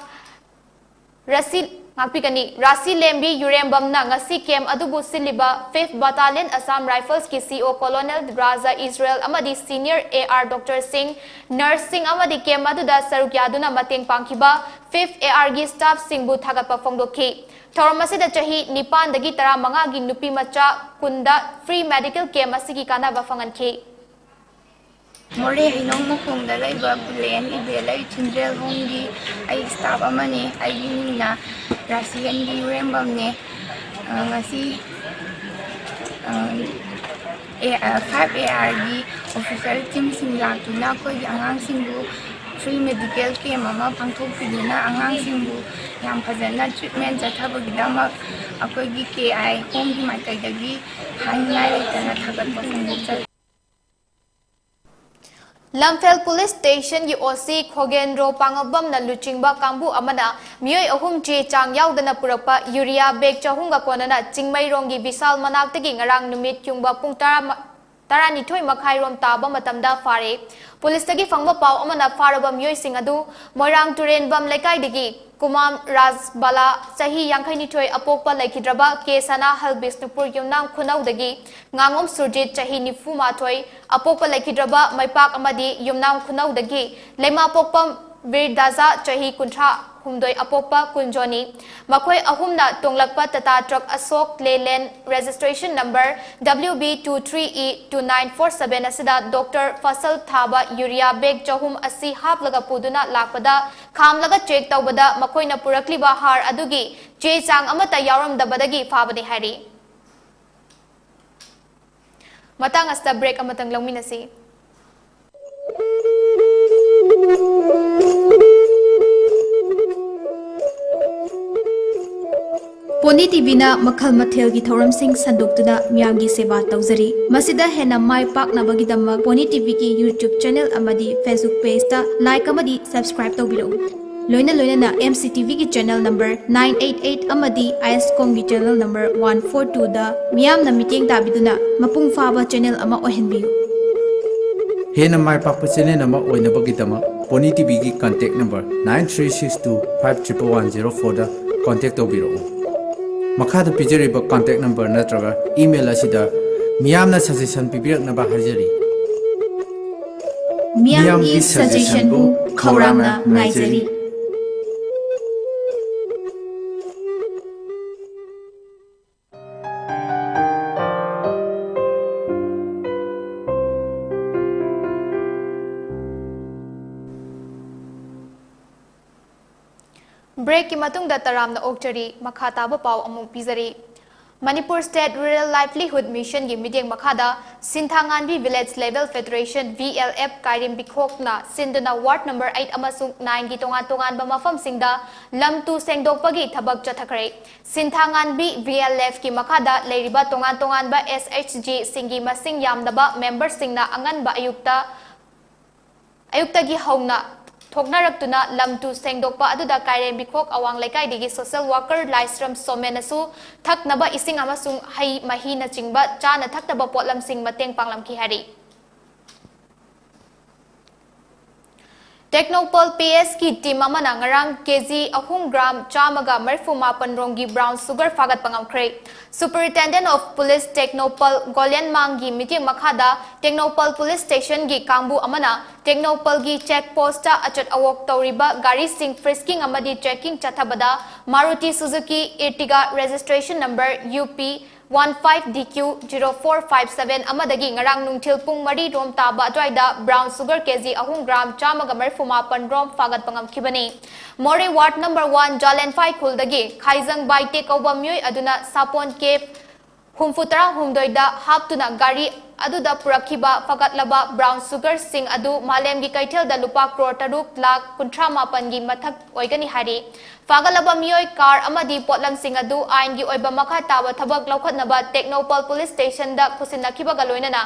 ꯔꯥꯁꯤ, ꯉꯥꯛꯄꯤꯒꯅꯤ꯫ ꯔꯥꯁꯤ ꯂꯦꯝꯕꯤ ꯌꯨꯔꯦꯝꯕꯝꯅ ꯉꯁꯤ camp ꯑꯗꯨꯕꯨ ꯁꯤꯜꯂꯤꯕ fifth Battalion Assam Rifles ꯀꯤ CO Colonel ꯔꯥꯖꯥ ꯏꯖꯔꯦꯜ ꯑꯃꯗꯤ senior AR doctor ꯁꯤꯡ, nurse ꯁꯤꯡ ꯑꯃꯗꯤ camp ꯑꯗꯨꯗ ꯁꯔꯨꯛ ꯌꯥꯗꯨꯅ ꯃꯇꯦꯡ ꯄꯥꯡꯈꯤꯕ fifth AR ꯒꯤ staff ꯁꯤꯡꯕꯨ ꯊꯥꯒꯠꯄ ꯐꯣꯡꯗꯣꯛꯈꯤ꯫ ꯊꯧꯔꯝ ꯑꯁꯤꯗ ꯆꯍꯤ ꯅꯤꯄꯥꯟꯗꯒꯤ ꯇꯔꯥꯃꯉꯥꯒꯤ ꯅꯨꯄꯤ ꯃꯆꯥ ꯀꯨꯟꯗ free medical camp ꯑꯁꯤꯒꯤ ꯀꯥꯟꯅꯕ ꯐꯪꯍꯟꯈꯤ꯫ ꯃꯣꯔꯦ ꯍꯩꯅꯧ ꯃꯈꯣꯡꯗ ꯂꯩꯕ ꯀꯨꯂꯦꯟ ꯏꯕꯦꯂꯩ Children Home ꯒꯤ ꯑꯩ staff ꯑꯃꯅꯤ꯫ ꯑꯩꯒꯤ ꯃꯤꯡꯅ ꯔꯥꯁꯤꯍꯟꯕꯤ ꯌꯨꯔꯦꯝꯕꯝꯅꯦ꯫ ꯑ, ꯉꯁꯤ, ꯑ, ꯑꯦ ꯐꯥꯏꯚ ꯑꯦ ꯑꯥꯔꯒꯤ ꯑꯣꯐꯤꯁꯔ ꯇꯤꯝꯁꯤꯡ ꯂꯥꯛꯇꯨꯅ ꯑꯩꯈꯣꯏꯒꯤ ꯑꯉꯥꯡꯁꯤꯡꯕꯨ ꯐ꯭ꯔꯤ ꯃꯦꯗꯤꯀꯦꯜ ꯀꯦꯝ ꯑꯃ ꯄꯥꯡꯊꯣꯛꯄꯤꯗꯨꯅ ꯑꯉꯥꯡꯁꯤꯡꯕꯨ ꯌꯥꯝ ꯐꯖꯅ ꯇ꯭ꯔꯤꯠꯃꯦꯟ ꯆꯠꯊꯕꯒꯤꯗꯃꯛ ꯑꯩꯈꯣꯏꯒꯤ ꯀꯦ ꯑꯥꯏ ꯍꯣꯝꯒꯤ ꯃꯥꯏꯀꯩꯗꯒꯤ ꯍꯥꯏꯅꯤꯡꯉꯥꯏ ꯂꯩꯇꯅ ꯊꯥꯒꯠꯄ ꯐꯣꯡꯗꯣꯛꯆꯔꯤ꯫ ꯂꯝꯐꯦꯜ ꯄꯨꯂꯤꯁ ꯁ꯭ꯇꯦꯁꯟꯒꯤ ꯑꯣ ꯁꯤ ꯈꯣꯒꯦꯟꯗ꯭ꯔꯣ ꯄꯥꯉꯛꯕꯝꯅ ꯂꯨꯆꯤꯡꯕ ꯀꯥꯡꯕꯨ ꯑꯃꯅ ꯃꯤꯑꯣꯏ ꯑꯍꯨꯝ ꯆꯦ ꯆꯥꯡ ꯌꯥꯎꯗꯅ ꯄꯨꯔꯛꯄ ꯌꯨꯔꯤꯌꯥ ꯕꯦꯒ ꯆꯍꯨꯝꯒ ꯀꯣꯟꯅꯅ ꯆꯤꯡꯃꯩꯔꯣꯡꯒꯤ ꯕꯤꯁꯥꯜ ꯃꯅꯥꯛꯇꯒꯤ ꯉꯔꯥꯡ ꯅꯨꯃꯤꯠ ꯌꯨꯡꯕ ꯄꯨꯡ ꯇꯔꯥ, ꯇꯔꯥꯅꯤꯊꯣꯏ ꯃꯈꯥꯏꯔꯣꯝ ꯇꯥꯕ ꯃꯇꯝꯗ ꯐꯥꯔꯦ꯫ ꯄꯨꯂꯤꯁꯇꯒꯤ ꯐꯪꯕ ꯄꯥꯎ ꯑꯃꯅ ꯐꯥꯔꯕ ꯃꯤꯑꯣꯏꯁꯤꯡ ꯑꯗꯨ ꯃꯣꯏꯔꯥꯡ ꯇꯨꯔꯦꯟꯕꯝ ꯂꯩꯀꯥꯏꯗꯒꯤ ꯀꯨꯃꯥꯝ ꯔꯥꯖꯕꯥꯂꯥ, ꯆꯍꯤ ꯌꯥꯡꯈꯩꯅꯤꯊꯣꯏ, ꯑꯄꯣꯛꯄ ꯂꯩꯈꯤꯗ꯭ꯔꯕ ꯀꯦ ꯁꯅꯥꯍꯜ ꯕꯤꯁꯅꯨꯄꯨꯔ ꯌꯨꯝꯅꯥꯝ ꯈꯨꯅꯧꯗꯒꯤ ꯉꯥꯉꯣꯝ ꯁꯨꯔꯖꯤꯠ, ꯆꯍꯤ ꯅꯤꯐꯨꯃꯥꯊꯣꯏ, ꯑꯄꯣꯛꯄ ꯂꯩꯈꯤꯗ꯭ꯔꯕ ꯃꯩꯄꯥꯛ ꯑꯃꯗꯤ ꯌꯨꯝꯅꯥꯝ ꯈꯨꯅꯧꯗꯒꯤ ꯂꯩꯃꯥꯄꯣꯛꯄꯝ ꯕꯤꯔꯗꯥꯖꯥ, ꯆꯍꯤ ꯀꯨꯟꯊ꯭ꯔꯥ ꯍꯨꯝꯗꯣꯏ, ꯑꯄꯣꯛꯄ ꯀꯨꯟꯖꯣꯅꯤ꯫ ꯃꯈꯣꯏ ꯑꯍꯨꯝꯅ ꯇꯣꯡꯂꯛꯄ ꯇꯥꯇꯥ ꯇ꯭ꯔꯛ ꯑꯁꯣꯛ ꯂꯦꯂꯦꯟ registration number W B two three E two nine four seven ꯑꯁꯤꯗ ꯗꯣꯛꯇꯔ ꯐꯁꯜ ꯊꯥꯕ ꯌꯨꯔꯤꯌꯥ ꯕꯦꯒ ꯆꯍꯨꯝ ꯑꯁꯤ ꯍꯥꯞꯂꯒ ꯄꯨꯗꯨꯅ ꯂꯥꯛꯄꯗ ꯈꯥꯝꯂꯒ ꯆꯦꯛ ꯇꯧꯕꯗ ꯃꯈꯣꯏꯅ ꯄꯨꯔꯛꯂꯤꯕ ꯍꯥꯔ ꯑꯗꯨꯒꯤ ꯆꯦ ꯆꯥꯡ ꯑꯃꯠꯇ ꯌꯥꯎꯔꯝꯗꯕꯗꯒꯤ ꯐꯥꯕꯅꯤ ꯍꯥꯏꯔꯤ꯫ ꯃꯇꯥꯡ ꯑꯁꯤꯗ ꯕ꯭ꯔꯦꯛ ꯑꯃꯇꯪ ꯂꯧꯃꯤꯟꯅꯁꯤ꯫ ꯄꯣꯅꯤ ꯇꯤꯚꯤꯅ ꯃꯈꯜ ꯃꯊꯦꯜꯒꯤ ꯊꯧꯔꯝꯁꯤꯡ ꯁꯟꯗꯣꯛꯇꯨꯅ ꯃꯤꯌꯥꯝꯒꯤ ꯁꯦꯕꯥ ꯇꯧꯖꯔꯤ꯫ ꯃꯁꯤꯗ ꯍꯦꯟꯅ ꯃꯥꯏ ꯄꯥꯛꯅꯕꯒꯤꯗꯃꯛ ꯄꯣꯅꯤ ꯇꯤꯚꯤꯒꯤ YouTube channel ꯑꯃꯗꯤ Facebook pageꯇ like ꯑꯃꯗꯤ subscribe ꯇꯧꯕꯤꯔꯛꯎ꯫ ꯂꯣꯏꯅ ꯂꯣꯏꯅꯅ M C T Vꯒꯤ channel number nine eight eight ꯑꯃꯗꯤ ꯑꯥꯏ ꯑꯦꯁ ꯀꯣꯝꯒꯤ channel number one four twoꯗ ꯃꯤꯌꯥꯝꯅ ꯃꯤꯠꯌꯦꯡ ꯇꯥꯕꯤꯗꯨꯅ ꯃꯄꯨꯡ ꯐꯥꯕ channel ꯑꯃ ꯑꯣꯏꯍꯟꯕꯤꯌꯨ꯫ ꯍꯦꯟꯅ ꯃꯥꯏ ꯄꯥꯛꯄ channel ꯑꯃ ꯑꯣꯏꯅꯕꯒꯤꯗꯃꯛ pony ꯇꯤꯚꯤꯒꯤ contact number nine three six two five triple one zero fourꯗ contact ꯇꯧꯕꯤꯔꯛꯎ꯫ ꯃꯈꯥꯗ ꯄꯤꯖꯔꯤꯕ contact number ꯅꯠꯇ꯭ꯔꯒ email ꯑꯁꯤꯗ ꯃꯤꯌꯥꯝꯅ suggestion ꯄꯤꯕꯤꯔꯛꯅꯕ ꯍꯥꯏꯖꯔꯤ꯫ ꯃꯤꯌꯥꯝꯒꯤ suggestionꯕꯨ ꯈꯧꯔꯥꯡꯅ ꯉꯥꯏꯖꯔꯤ꯫ ꯕ꯭ꯔꯦꯛꯀꯤ ꯃꯇꯨꯡꯗ ꯇꯔꯥꯝꯅ ꯑꯣꯛꯆꯔꯤ꯫ ꯃꯈꯥ ꯇꯥꯕ ꯄꯥꯎ ꯑꯃꯨꯛ ꯄꯤꯖꯔꯤ꯫ Manipur State Rural Livelihood Mission ꯒꯤ ꯃꯤꯠꯌꯦꯡ ꯃꯈꯥꯗ ꯁꯤꯟꯊꯥꯉꯥꯟꯕꯤ Village Level Federation, V L F, ꯀꯥꯏꯔꯦꯝꯕꯤꯈꯣꯛꯅ ꯁꯤꯟꯗꯨꯅ ward number eight ꯑꯃꯁꯨꯡ nine ꯒꯤ ꯇꯣꯉꯥꯟ ꯇꯣꯉꯥꯟꯕ ꯃꯐꯝꯁꯤꯡꯗ ꯂꯝ ꯇꯨ ꯁꯦꯡꯗꯣꯛꯄꯒꯤ ꯊꯕꯛ ꯆꯠꯊꯈ꯭ꯔꯦ꯫ ꯁꯤꯟꯊꯥꯉꯥꯟꯕꯤ V L F ꯀꯤ ꯃꯈꯥꯗ ꯂꯩꯔꯤꯕ ꯇꯣꯉꯥꯟ ꯇꯣꯉꯥꯟꯕ S H G ꯁꯤꯡꯒꯤ ꯃꯁꯤꯡ ꯌꯥꯝꯗꯕ member ꯁꯤꯡꯅ ꯑꯉꯟꯕ ꯑꯌꯨꯛꯇ, ꯑꯌꯨꯛꯇꯒꯤ ꯍꯧꯅ ꯊꯣꯛꯅꯔꯛꯇꯨꯅ ꯂꯝ ꯇꯨ ꯁꯦꯡꯗꯣꯛꯄ ꯑꯗꯨꯗ ꯀꯥꯏꯔꯦꯝꯕꯤꯈꯣꯛ ꯑꯋꯥꯡ ꯂꯩꯀꯥꯏꯗꯒꯤ social worker ꯂꯥꯏꯁ꯭ꯔꯝ ꯁꯣꯃꯦꯟꯅꯁꯨ ꯊꯛꯅꯕ ꯏꯁꯤꯡ ꯑꯃꯁꯨꯡ ꯍꯩ ꯃꯍꯤꯅꯆꯤꯡꯕ ꯆꯥꯅ ꯊꯛꯅꯕ ꯄꯣꯠꯂꯝꯁꯤꯡ ꯃꯇꯦꯡ ꯄꯥꯡꯂꯝꯈꯤ ꯍꯥꯏꯔꯤ꯫ ꯇꯦꯡꯅꯧꯄꯜ P S ꯀꯤ team ꯑꯃꯅ ꯉꯔꯥꯡ K G ꯑꯍꯨꯝ gram ꯆꯥꯝꯃꯒ ꯃꯔꯤꯐꯨ ꯃꯥꯄꯟ ꯔꯣꯝꯒꯤ brown sugar ꯐꯥꯒꯠꯄ ꯉꯝꯈ꯭ꯔꯦ꯫ Superintendent of Police ꯇꯦꯡꯅꯧꯄꯜ ꯒꯣꯂꯦꯟꯃꯥꯡꯒꯤ ꯃꯤꯠꯌꯦꯡ ꯃꯈꯥꯗ ꯇꯦꯡꯅꯧꯄꯜ Police Station ꯒꯤ ꯀꯥꯡꯕꯨ ꯑꯃꯅ ꯇꯦꯡꯅꯧꯄꯜꯒꯤ check post ꯑꯆꯠ ꯑꯋꯣꯛ ꯇꯧꯔꯤꯕ ꯒꯥꯔꯤꯁꯤꯡ frisking ꯑꯃꯗꯤ checking ꯆꯠꯊꯕꯗ Maruti Suzuki Ertiga registration number U P one five D Q zero four five seven ꯑꯃꯗꯒꯤ ꯉꯔꯥꯡ ꯅꯨꯡꯊꯤꯜ ꯄꯨꯡ ꯃꯔꯤ ꯔꯣꯝ ꯇꯥꯕ ꯑꯗꯨꯋꯥꯏꯗ brown sugar K G ꯑꯍꯨꯝ gram ꯆꯥꯝꯃꯒ ꯃꯔꯤꯐꯨ ꯃꯥꯄꯟ ꯔꯣꯝ ꯐꯥꯒꯠꯄ ꯉꯝꯈꯤꯕꯅꯤ꯫ ꯃꯣꯔꯦ ward number one ꯖꯥꯂꯦꯟꯐꯥꯏ ꯈꯨꯜꯗꯒꯤ ꯈꯥꯏꯖꯪ ꯕꯥꯏꯇꯦ ꯀꯧꯕ ꯃꯤꯑꯣꯏ ꯑꯗꯨꯅ ꯁꯥꯄꯣꯟ K ꯍꯨꯝꯐꯨ ꯇꯔꯥꯍꯨꯝꯗꯣꯏꯗ ꯍꯥꯞꯇꯨꯅ ꯒꯥꯔꯤ ꯑꯗꯨꯗ ꯄꯨꯔꯛꯈꯤꯕ ꯐꯒꯠꯂꯕ brown sugar ꯁꯤꯡ ꯑꯗꯨ ꯃꯥꯂꯦꯝꯒꯤ ꯀꯩꯊꯦꯜꯗ ꯂꯨꯄꯥ ꯀ꯭ꯔꯣꯔ ꯇꯔꯨꯛ ꯂꯥꯈ ꯀꯨꯟꯊ꯭ꯔꯥ ꯃꯥꯄꯟꯒꯤ ꯃꯊꯛ ꯑꯣꯏꯒꯅꯤ ꯍꯥꯏꯔꯤ꯫ ꯐꯥꯒꯠꯂꯕ ꯃꯤꯑꯣꯏ, car ꯑꯃꯗꯤ ꯄꯣꯠꯂꯝꯁꯤꯡ ꯑꯗꯨ ꯑꯥꯏꯟꯒꯤ ꯑꯣꯏꯕ ꯃꯈꯥ ꯇꯥꯕ ꯊꯕꯛ ꯂꯧꯈꯠꯅꯕ ꯇꯦꯡꯅꯧꯄꯜ Police Station ꯗ ꯈꯨꯠꯁꯤꯟꯅꯈꯤꯕꯒ ꯂꯣꯏꯅꯅ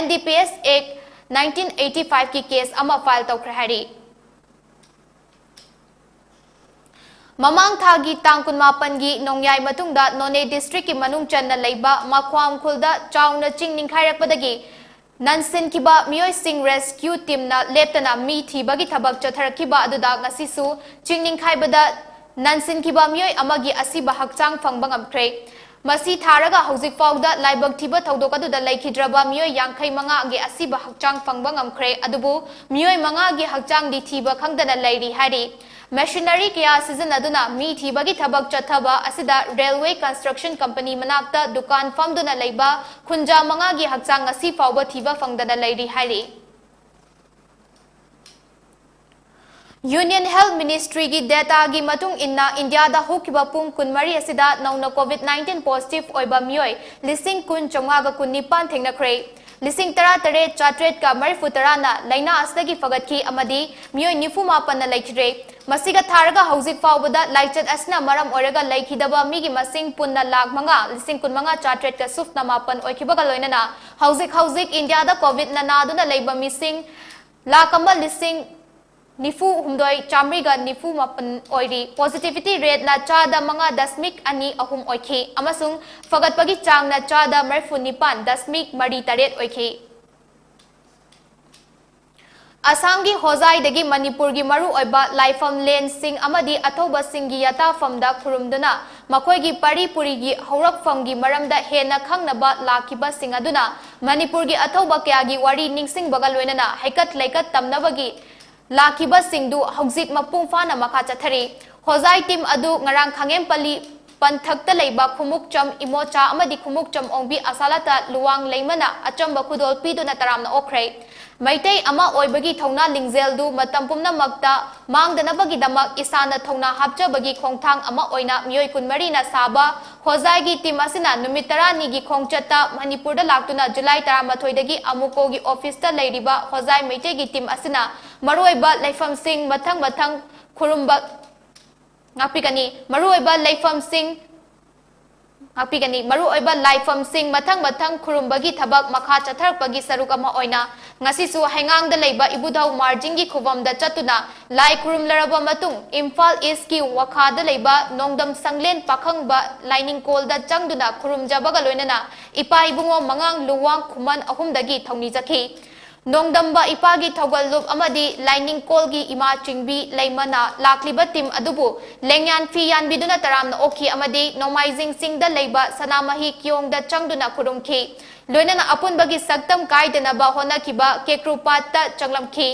N D P S Act nineteen eighty five ꯀꯤ case ꯑꯃ file ꯇꯧꯈ꯭ꯔꯦ ꯍꯥꯏꯔꯤ꯫ ꯃꯃꯥꯡ ꯊꯥꯒꯤ ꯇꯥꯡ ꯀꯨꯟꯃꯥꯄꯟꯒꯤ ꯅꯣꯡꯌꯥꯏ ꯃꯇꯨꯡꯗ ꯅꯣꯅꯦ district ꯀꯤ ꯃꯅꯨꯡ ꯆꯟꯅ ꯂꯩꯕ ꯃꯈ꯭ꯋꯥꯝ ꯈꯨꯜꯗ ꯆꯥꯎꯅ ꯆꯤꯡ ꯅꯤꯡꯈꯥꯏꯔꯛꯄꯗꯒꯤ ꯅꯟꯁꯤꯟꯈꯤꯕ ꯃꯤꯑꯣꯏꯁꯤꯡ rescue team ꯅ ꯂꯦꯞꯇꯅ ꯃꯤ ꯊꯤꯕꯒꯤ ꯊꯕꯛ ꯆꯠꯊꯔꯛꯈꯤꯕ ꯑꯗꯨꯗ ꯉꯁꯤꯁꯨ ꯆꯤꯡ ꯅꯤꯡꯈꯥꯏꯕꯗ ꯅꯟꯁꯤꯟꯈꯤꯕ ꯃꯤꯑꯣꯏ ꯑꯃꯒꯤ ꯑꯁꯤꯕ ꯍꯛꯆꯥꯡ ꯐꯪꯕ ꯉꯝꯈ꯭ꯔꯦ꯫ ꯃꯁꯤ ꯊꯥꯔꯒ ꯍꯧꯖꯤꯛ ꯐꯥꯎꯗ ꯂꯥꯏꯕꯛ ꯊꯤꯕ ꯊꯧꯗꯣꯛ ꯑꯗꯨꯗ ꯂꯩꯈꯤꯗ꯭ꯔꯕ ꯃꯤꯑꯣꯏ ꯌꯥꯡꯈꯩ ꯃꯉꯥꯒꯤ ꯑꯁꯤꯕ ꯍꯛꯆꯥꯡ ꯐꯪꯕ ꯉꯝꯈ꯭ꯔꯦ, ꯑꯗꯨꯕꯨ ꯃꯤꯑꯣꯏ ꯃꯉꯥꯒꯤ ꯍꯛꯆꯥꯡꯗꯤ ꯊꯤꯕ ꯈꯪꯗꯅ ꯂꯩꯔꯤ ꯍꯥꯏꯔꯤ꯫ Machinery ꯀꯌꯥ ꯁꯤꯖꯤꯟꯅꯗꯨꯅ ꯃꯤ ꯊꯤꯕꯒꯤ ꯊꯕꯛ ꯆꯠꯊꯕ ꯑꯁꯤꯗ railway construction company ꯃꯅꯥꯛꯇ ꯗꯨꯀꯥꯟ ꯐꯝꯗꯨꯅ ꯂꯩꯕ ꯈꯨꯟꯖꯥ ꯃꯉꯥꯒꯤ ꯍꯛꯆꯥꯡ ꯉꯁꯤ ꯐꯥꯎꯕ ꯊꯤꯕ ꯐꯪꯗꯅ ꯂꯩꯔꯤ ꯍꯥꯏꯔꯤ꯫ Union Health Ministry ꯒꯤ data ꯒꯤ ꯃꯇꯨꯡ ꯏꯟꯅ, ꯏꯟꯗꯤꯌꯥꯗ ꯍꯧꯈꯤꯕ ꯄꯨꯡ ꯀꯨꯟꯃꯔꯤ ꯑꯁꯤꯗ ꯅꯧꯅ COVID nineteen positive ꯑꯣꯏꯕ ꯃꯤꯑꯣꯏ ꯂꯤꯁꯤꯡ ꯀꯨꯟ ꯆꯥꯝꯃꯉꯥꯒ ꯀꯨꯟꯅꯤꯄꯥꯟ ꯊꯦꯡꯅꯈ꯭ꯔꯦ꯫ ꯂꯤꯁꯤꯡ ꯇꯔꯥꯇꯔꯦꯠ ꯆꯥꯇ꯭ꯔꯦꯠꯀ ꯃꯔꯤꯐꯨ ꯇꯔꯥꯅ ꯂꯥꯏꯅꯥ ꯑꯁꯤꯗꯒꯤ ꯐꯒꯠꯈꯤ ꯑꯃꯗꯤ ꯃꯤꯑꯣꯏ ꯅꯤꯐꯨ ꯃꯥꯄꯟꯅ ꯂꯩꯈꯤꯗ꯭ꯔꯦ꯫ ꯃꯁꯤꯒ ꯊꯥꯔꯒ ꯍꯧꯖꯤꯛ ꯐꯥꯎꯕꯗ ꯂꯥꯏꯆꯠ ꯑꯁꯤꯅ ꯃꯔꯝ ꯑꯣꯏꯔꯒ ꯂꯩꯈꯤꯗꯕ ꯃꯤꯒꯤ ꯃꯁꯤꯡ ꯄꯨꯟꯅ ꯂꯥꯈ ꯃꯉꯥ, ꯂꯤꯁꯤꯡ ꯀꯨꯟꯃꯉꯥ ꯆꯥꯇ꯭ꯔꯦꯠꯀ ꯁꯨꯞꯅ ꯃꯥꯄꯟ ꯑꯣꯏꯈꯤꯕꯒ ꯂꯣꯏꯅꯅ ꯍꯧꯖꯤꯛ ꯍꯧꯖꯤꯛ ꯏꯟꯗꯤꯌꯥꯗ COVID ꯅ ꯅꯥꯗꯨꯅ ꯂꯩꯕ ꯃꯤꯁꯤꯡ ꯂꯥꯈ ꯑꯃ ꯂꯤꯁꯤꯡ ꯅꯤꯐꯨ ꯍꯨꯝꯗꯣꯏ ꯆꯥꯃꯔꯤꯒ ꯅꯤꯐꯨ ꯃꯥꯄꯟ ꯑꯣꯏꯔꯤ꯫ Positivity rate ꯅ ꯆꯥꯗ ꯃꯉꯥ ꯗꯁꯃꯤꯛ ꯑꯅꯤ ꯑꯍꯨꯝ ꯑꯣꯏꯈꯤ ꯑꯃꯁꯨꯡ ꯐꯒꯠꯄꯒꯤ ꯆꯥꯡꯅ ꯆꯥꯗ ꯃꯔꯤꯐꯨ ꯅꯤꯄꯥꯟ ꯗꯁꯃꯤꯛ ꯃꯔꯤ ꯇꯔꯦꯠ ꯑꯣꯏꯈꯤ꯫ ꯑꯁꯥꯝꯒꯤ ꯍꯣꯖꯥꯏꯗꯒꯤ ꯃꯅꯤꯄꯨꯔꯒꯤ ꯃꯔꯨꯑꯣꯏꯕ ꯂꯥꯏꯐꯝ ꯂꯦꯟꯁꯤꯡ ꯑꯃꯗꯤ ꯑꯊꯧꯕꯁꯤꯡꯒꯤ ꯌꯥꯇꯥꯐꯝꯗ ꯈꯨꯔꯨꯝꯗꯨꯅ ꯃꯈꯣꯏꯒꯤ ꯄꯔꯤ ꯄꯨꯔꯤꯒꯤ ꯍꯧꯔꯛꯐꯝꯒꯤ ꯃꯔꯝꯗ ꯍꯦꯟꯅ ꯈꯪꯅꯕ ꯂꯥꯛꯈꯤꯕꯁꯤꯡ ꯑꯗꯨꯅ ꯃꯅꯤꯄꯨꯔꯒꯤ ꯑꯊꯧꯕ ꯀꯌꯥꯒꯤ ꯋꯥꯔꯤ ꯅꯤꯡꯁꯤꯡꯕꯒ ꯂꯣꯏꯅꯅ ꯍꯩꯀꯠ ꯂꯩꯀꯠ ꯇꯝꯅꯕꯒꯤ ꯂꯥꯛꯈꯤꯕꯁꯤꯡꯗꯨ ꯍꯧꯖꯤꯛ ꯃꯄꯨꯡ ꯐꯥꯅ ꯃꯈꯥ ꯆꯠꯊꯔꯤ꯫ ꯍꯣꯖꯥꯏ team ꯑꯗꯨ ꯉꯔꯥꯡ ꯈꯥꯉꯦꯝꯄꯜꯂꯤ ꯄꯟꯊꯛꯇ ꯂꯩꯕ ꯈꯨꯃꯨꯛꯆꯝ ꯏꯃꯣꯆꯥ ꯑꯃꯗꯤ ꯈꯨꯃꯨꯛꯆꯝ ꯑꯣꯡꯕꯤ ꯑꯁꯥꯂꯥꯇ ꯂꯨꯋꯥꯡ ꯂꯩꯃꯅ ꯑꯆꯝꯕ ꯈꯨꯗꯣꯜ ꯄꯤꯗꯨꯅ ꯇꯔꯥꯝꯅ ꯑꯣꯛꯈ꯭ꯔꯦ꯫ ꯃꯩꯇꯩ ꯑꯃ ꯑꯣꯏꯕꯒꯤ ꯊꯧꯅꯥ ꯂꯤꯡꯖꯦꯜꯗꯨ ꯃꯇꯝ ꯄꯨꯝꯅꯃꯛꯇ ꯃꯥꯡꯗꯅꯕꯒꯤꯗꯃꯛ ꯏꯁꯥꯅ ꯊꯧꯅꯥ ꯍꯥꯞꯆꯕꯒꯤ ꯈꯣꯡꯊꯥꯡ ꯑꯃ ꯑꯣꯏꯅ ꯃꯤꯑꯣꯏ ꯀꯨꯟꯃꯔꯤꯅ ꯁꯥꯕ ꯍꯣꯖꯥꯏꯒꯤ team ꯑꯁꯤꯅ ꯅꯨꯃꯤꯠ ꯇꯔꯥꯅꯤꯒꯤ ꯈꯣꯡꯆꯠꯇ ꯃꯅꯤꯄꯨꯔꯗ ꯂꯥꯛꯇꯨꯅ ꯖꯨꯂꯥꯏ ꯇꯔꯥꯃꯥꯊꯣꯏꯗꯒꯤ ꯑꯃꯨꯀꯣꯒꯤ office ꯇ ꯂꯩꯔꯤꯕ ꯍꯣꯖꯥꯏ ꯃꯩꯇꯩꯒꯤ team ꯑꯁꯤꯅ ꯃꯔꯨꯑꯣꯏꯕ ꯂꯩꯐꯝꯁꯤꯡ ꯃꯊꯪ ꯃꯊꯪ ꯈꯨꯔꯨꯝꯕ ꯉꯥꯛꯄꯤꯒꯅꯤ꯫ ꯃꯔꯨꯑꯣꯏꯕ ꯂꯩꯐꯝꯁꯤꯡ ꯉꯥꯛꯄꯤꯒꯅꯤ꯫ ꯃꯔꯨꯑꯣꯏꯕ ꯂꯥꯏꯐꯝꯁꯤꯡ ꯃꯊꯪ ꯃꯊꯪ ꯈꯨꯔꯨꯝꯕꯒꯤ ꯊꯕꯛ ꯃꯈꯥ ꯆꯠꯊꯔꯛꯄꯒꯤ ꯁꯔꯨꯛ ꯑꯃ ꯑꯣꯏꯅ ꯉꯁꯤꯁꯨ ꯍꯩꯉꯥꯡꯗ ꯂꯩꯕ ꯏꯕꯨꯙꯧ ꯃꯥꯔꯖꯤꯡꯒꯤ ꯈꯨꯕꯝꯗ ꯆꯠꯇꯨꯅ ꯂꯥꯏ ꯈꯨꯔꯨꯝꯂꯔꯕ ꯃꯇꯨꯡ ꯏꯝꯐꯥꯜ East ꯀꯤ ꯋꯥꯈꯥꯗ ꯂꯩꯕ ꯅꯣꯡꯗꯝ ꯁꯪꯂꯦꯟ ꯄꯥꯈꯪꯕ ꯂꯥꯏꯅꯤꯡꯀꯣꯜꯗ ꯆꯪꯗꯨꯅ ꯈꯨꯔꯨꯝꯖꯕꯒ ꯂꯣꯏꯅꯅ ꯏꯄꯥ ꯏꯕꯨꯡꯉꯣ ꯃꯉꯥꯡ ꯂꯨꯋꯥꯡ ꯈꯨꯃꯟ ꯑꯍꯨꯝꯗꯒꯤ ꯊꯧꯅꯤꯖꯈꯤ꯫ ꯅꯣꯡꯗꯝꯕ ꯏꯄꯥꯒꯤ ꯊꯧꯒꯜꯂꯨꯞ ꯑꯃꯗꯤ ꯂꯥꯏꯅꯤꯡꯀꯣꯜꯒꯤ ꯏꯃꯥ ꯆꯤꯡꯕꯤ ꯂꯩꯃꯅ ꯂꯥꯛꯂꯤꯕ team ꯑꯗꯨꯕꯨ ꯂꯦꯡꯌꯥꯟ ꯐꯤ ꯌꯥꯟꯕꯤꯗꯨꯅ ꯇꯔꯥꯝꯅ ꯑꯣꯛꯈꯤ ꯑꯃꯗꯤ ꯅꯣꯡꯃꯥꯏꯖꯤꯡ ꯆꯤꯡꯗ ꯂꯩꯕ ꯁꯅꯥꯃꯍꯤ ꯀꯤꯌꯣꯡꯗ ꯆꯪꯗꯨꯅ ꯈꯨꯔꯨꯝꯈꯤ꯫ ꯂꯣꯏꯅꯅ ꯑꯄꯨꯟꯕꯒꯤ ꯁꯛꯇꯝ ꯀꯥꯏꯗꯅꯕ ꯍꯣꯠꯅꯈꯤꯕ ꯀꯦꯀ꯭ꯔꯨꯄꯥꯠꯇ ꯆꯪꯂꯝꯈꯤ꯫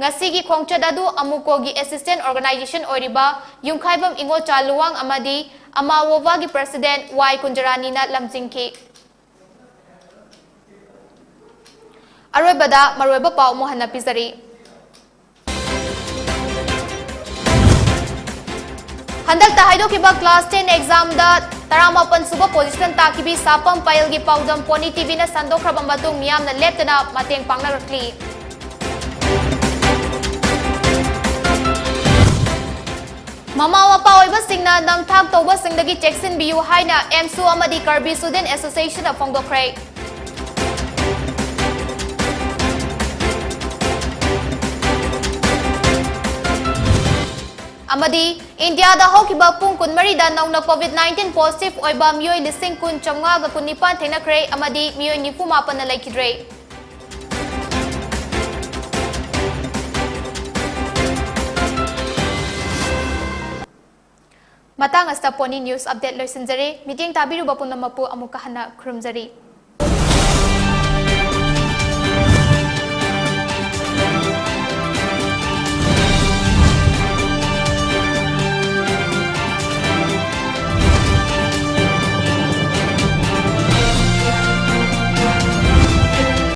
ꯉꯁꯤꯒꯤ ꯈꯣꯡꯆꯠ ꯑꯗꯨ ꯑꯃꯨꯀꯣꯒꯤ assistant organization ꯑꯣꯏꯔꯤꯕ ꯌꯨꯝꯈꯥꯏꯕꯝ ꯏꯉꯣꯆꯥ ꯂꯨꯋꯥꯡ ꯑꯃꯗꯤ ꯑꯃꯥꯋꯣꯕꯥꯒꯤ president ꯋꯥꯏ ꯀꯨꯟꯖꯔꯥꯅꯤꯅ ꯂꯝꯖꯤꯡꯈꯤ꯫ ꯑꯔꯣꯏꯕꯗ ꯃꯔꯨꯑꯣꯏꯕ ꯄꯥꯎ ꯑꯃꯨꯛ ꯍꯟꯅ ꯄꯤꯖꯔꯤ꯫ ꯍꯟꯗꯛꯇ ꯍꯥꯏꯗꯣꯛꯈꯤꯕ class ten examꯗ ꯇꯔꯥꯃꯥꯄꯟ ꯁꯨꯕ position ꯇꯥꯈꯤꯕꯤ ꯁꯥꯄꯝ ꯄꯥꯌꯜꯒꯤ ꯄꯥꯎꯗꯝ Pony TVꯅ ꯁꯟꯗꯣꯛꯈ꯭ꯔꯕ ꯃꯇꯨꯡ ꯃꯤꯌꯥꯝꯅ ꯂꯦꯞꯇꯅ ꯃꯇꯦꯡ ꯄꯥꯡꯅꯔꯛꯂꯤ꯫ ꯃꯃꯥ ꯃꯄꯥ ꯑꯣꯏꯕꯁꯤꯡꯅ ꯅꯝꯊꯥꯛ ꯇꯧꯕꯁꯤꯡꯗꯒꯤ ꯆꯦꯛꯁꯤꯟꯕꯤꯌꯨ ꯍꯥꯏꯅ AMSU ꯑꯃꯗꯤ Karbi Student Associationꯅ ꯐꯣꯡꯗꯣꯛꯈ꯭ꯔꯦ꯫ ꯑꯃꯗꯤ ꯏꯟꯗꯤꯌꯥꯗ ꯍꯧꯈꯤꯕ ꯄꯨꯡ ꯀꯨꯟꯃꯔꯤꯗ ꯅꯧꯅ COVID nineteen positive ꯑꯣꯏꯕ ꯃꯤꯑꯣꯏ ꯂꯤꯁꯤꯡ ꯀꯨꯟ ꯆꯥꯃꯉꯥꯒ ꯀꯨꯟꯅꯤꯄꯥꯟ ꯊꯦꯡꯅꯈ꯭ꯔꯦ ꯑꯃꯗꯤ ꯃꯤꯑꯣꯏ ꯅꯤꯐꯨ ꯃꯥꯄꯟꯅ ꯂꯩꯈꯤꯗ꯭ꯔꯦ꯫ ꯃꯇꯥꯡ ꯑꯁꯤꯗ Pony News Update ꯂꯣꯏꯁꯤꯟꯖꯔꯦ꯫ ꯃꯤꯠꯌꯦꯡ ꯇꯥꯕꯤꯔꯨꯕ ꯄꯨꯝꯅꯃꯛꯄꯨ ꯑꯃꯨꯛꯀ ꯍꯟꯅ ꯈꯨꯔꯨꯝꯖꯔꯤ꯫